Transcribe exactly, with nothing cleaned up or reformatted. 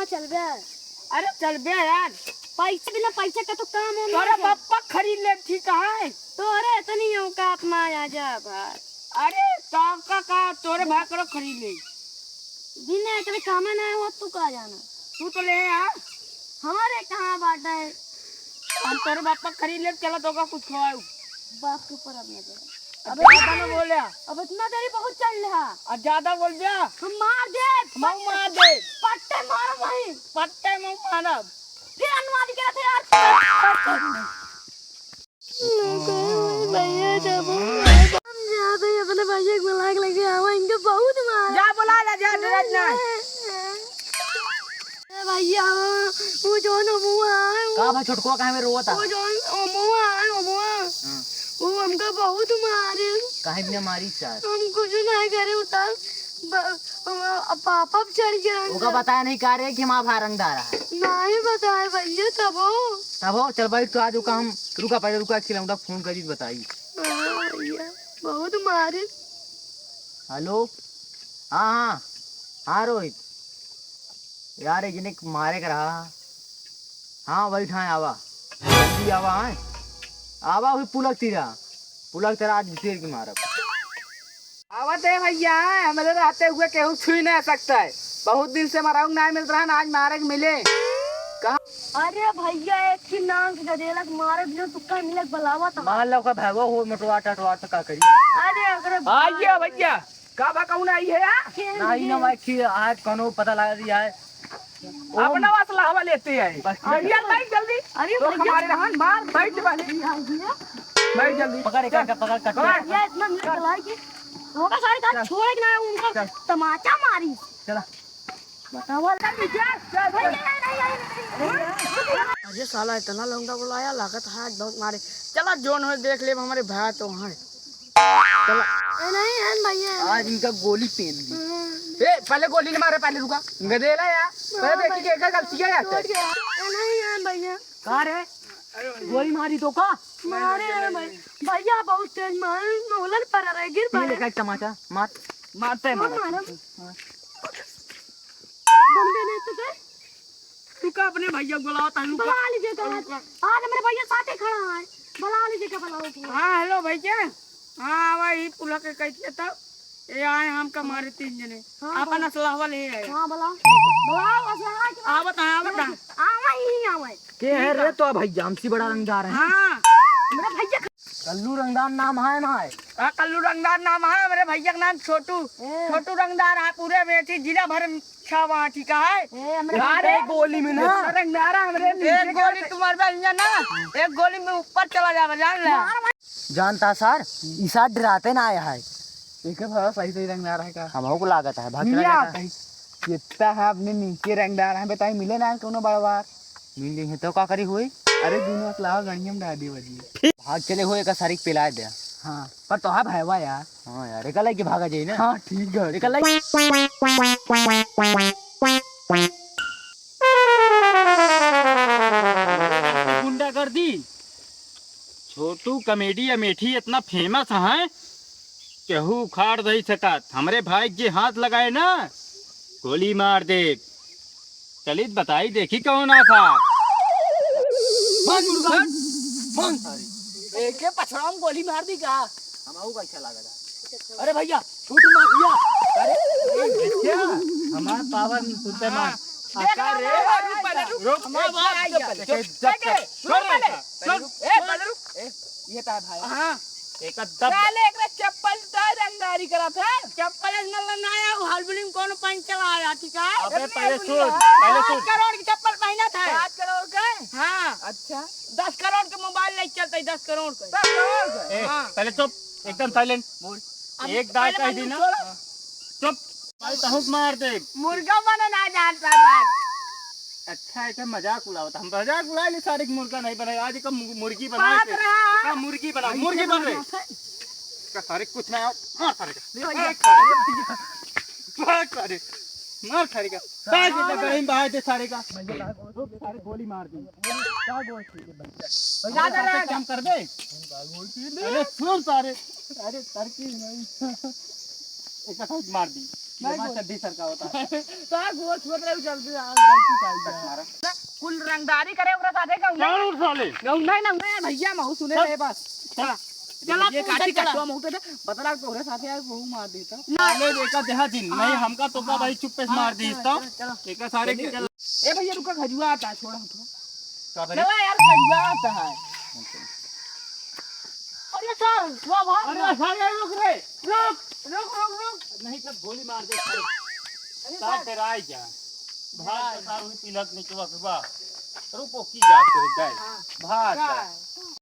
चलबे? अरे चलबे यार। पैसे, बिना पैसे का तो काम होना तोरे है। पप्पा खरीद ले, ठीक है। तोरे इतनी औकात ना आ जा भाई। अरे तो का, का तोरे भाई करो खरीद ले। बिना एकरे कामे ना हो, तू का जाना? तू तो ले यार। हमारे कहाँ बाटे? हम तोरे पप्पा खरीद ले, चला तो का कुछ खवाऊ। बाप के ऊपर अब नजर। अब अबे ज्यादा ना बोले। अब इतना देरी बहुत चल रहा। अब ज्यादा बोल जा। हम मार दे। हम मार दे। पट्टे मारो भाई। पट्टे में मारब। फिर अनुवाद के रखे यार। भैया जब हम जाते हैं अपने भैया को बुला के लेके आवा, इनके बहुत मार। जा बुला ले, जा, डरत ना। ए भैया, वो जौन अमुआ है, वो का भाई छोटकुआ काहे में रोवत है? वो जौन अमुआ है, अमुआ। हाँ। वो हमका बहुत मारे। काहे बिना मारी चार? हम कुछ नहीं करे उतार। ब-, अब पापा भी चढ़ गया ओका अंदर। बताया नहीं का रे कि हमारा भाई रंगदार है? नहीं बताए भैया, तब हो। तब हो, चल भाई, तो आज ओका हम, रुका पहले, रुका, खिलौना फोन करी बताई। हाँ भैया, बहुत मारे। हेलो, हाँ, हाँ, हाँ रोहित, यार, एक जने के मारे के रहा। हाँ, बैठ, हाँ, आवा, जल्दी आवा, हाँ, आवा, वही पुलक तीरा, पुलक तीरा आज घुसेर के मारब। आवत है भैया, हमरे रहते हुए केहू छुई ना सकता है। बहुत दिन से मराऊ ना मिलत रहा, आज मारे के मिले। कहाँ? अरे भैया, एक ही नाम के गदेला के मारे बिना तुक्का मिले के बुलावत है। मान लो का भैया हो मोटवा टटवा तो का करी? अरे अगर आइए भैया, का बा, कौन आई है यार? खेल नहीं ना खेल। भाई, खी-, आज कौनो पता लगा दिया है। अपना वास लावा लेते हैं। बस। भैया, बैठ जल्दी। अरे तो भैया। हमारे रहन मार, बैठ पहले। भैया, भैया। बैठ जल्दी। पकड़, एक, चल। एक, पकड़, कट, पकड़। भैया, इतना मिनट चलाए कि होगा सारे का चल। छोड़े कि ना, उनका चल। तमाचा मारी। चला। बताओ। चल, चल, चल। भैया, नहीं, नहीं, नहीं, नहीं। अरे साला, इतना लौंडा बुलाया, लागत है आज बहुत मारे। चला, जोन हो देख ले, हमारे भाई तो हैं। चला। ए, नहीं है भैया। आज इनका गोली पेन दी। हम्म। ए, पहले गोली न मारे, पहले रुका। गदेला यार। पहले हाँ देखी भैया। कि एकर गलती है यार। टूट गया। ए, नहीं है भैया। का रे? गोली मारी तो का? मारे हैं भाई। भैया बहुत तेज मारे, मोहलन पर रहे, गिर ये पड़े। लेकर तमाचा, मार। मारते हैं, हाँ, मारते हैं। मारो। हाँ। बंदे ने तो कर। तू का अपने भैया को बुलाओ, तू का बुला लीजिए तो। आज, आज मेरे भैया साथे खड़ा है, बुला लीजिए, क्या बुलाओ तू? हाँ, हेलो भैया। हाँ, आवा ही पुलक के कह के तब। ए आए हमका मारे तीन जने। हाँ, अपन बोला। असलहवा ले आए। हाँ, बोला। बोला, असलहवा के आवत है, आवत है। आवा ही आवे। के है रे तो भैया, हमसे बड़ा रंगदार है। हाँ। मेरा भैया ख- कल्लू रंगदार नाम है ना है? हाँ, कल्लू रंगदार नाम है, मेरे भैया का नाम छोटू। ए। छोटू रंगदार है, पूरे मेठी जिला भर में छावा, ठीक है? ए, हमरे अरे, भैया गोली में ना। रंगदार है, हमरे एक नीचे गोली का- तुम्हारे भैया ना, एक गोली में ऊपर चला जावे, जान ले। मार जानता सर, ई सार डराते ना आया है। एकर भाव सही सही रंगदार है का? हमहू को लागत है, भाग मिले चला आप जाता। भाई। कितना है अपने नीचे रंगदार है, बताई मिले ना कौनो बार बार। मिल जाइए तो का करी हुई? अरे दोनों असलाह गणियम डाल दी बजी। भाग चले हुए का सारी पिला दे। हाँ, पर तो है भाईवा यार। हाँ यार, एक अलग की भागा जाई ना। हाँ, ठीक है। एक अलग। गुंडागर्दी। छोटू कॉमेडी अमेठी इतना फेमस है, केहू उखाड़ नहीं सकत। हमरे भाई के हाथ लगाए ना, गोली मार दे। चलित बताई, देखी कौन आता। भाग मुर्गा, भाग। एके पछड़ा में गोली मार दी का? हम आऊ कैसा लागल? अरे भैया, छोटू माफिया। अरे, ए, भैया, हमार पावर सुनते हाँ। मार। देख अरे, रे, रुक, पहले रुक। रुक। हमार बाप के पहले। चुप, चुप, चुप। रुक पहले। रुक, रुक। ए, पहले रुक। ए, ये तो है भाई। हाँ। एकदम। साले एकरा चप्पल तो रंगदारी करत है। चप्पल इस मतलब ना आया, वो हलबुली में कौन पंच चला आया, ठीक है? अबे, इतने पहले हलबुली सुन, है। पहले सुन। पाँच करोड़ की चप्पल पहनत है। पाँच करोड़ के? हाँ। अच्छा। दस करोड़ के मोबाइल ले चलते, दस करोड़ के। दस करोड़ के? ए, हाँ। पहले चुप। एकदम साइलेंट। बोल। अब एक दाल पहले कह दी बंदूक ना। छोड़ो। चुप। भाई तहुक मार दे। मुर्गा बने ना जानता बात। अच्छा है, क्या मजाक उड़ावत? हम मजाक उड़ा ले सारे, मुर्गा नहीं बने। आज का मु-, मुर्गी बना बात के। रहा। का मुर्गी बना, भाई मुर्गी बन रही। का सारे कुछ ना आओ। मार सारे का। ले भैया। मार सारे। मार सारे। मार सारे का। सारे का। सारे गोली मार दी। क्या गोल ठीक है भैया? भैया, सारे काम कर दे। अरे सुन सारे। अरे सर की नहीं। एक साथ मार दी। नहीं बोल। चड्डी सरका होता है। तार गोल छुअत रहे, चलते आ, गलती से आ गया। मारा। कुल रंगदारी करे ओकरा साथे कहूँ ना। चल उठ साले। कहूँ ना, ना, ना, भैया, महू सुने चल। रहे बस। चला। चला, ये तू काटी चल, चला। कटवा महू तो दे, बतला तोहरे साथे आए, वहू मार देता। ना। साले देखा देहा दिन, हाँ। नहीं हमका तो का हाँ। भाई चुप्पे से हाँ, मार दी चला, तो। चला, चला। एका सारे के चला। ए भैया, रुका, खजुआ आता, छोड़ा हमको। का भाई? चला यार, खजुआ आता है। अरे सर, वाह, वाह। अरे साले, रुक रे, रुक, रुक, रुक, रुक। नहीं तो गोली मार दे सारे। अरे सार सर। डराई जा। भाग डराई। तो सार हुई पिलक निकवा के बा। रुको की जात हो गए। हाँ। भाग का जा। है?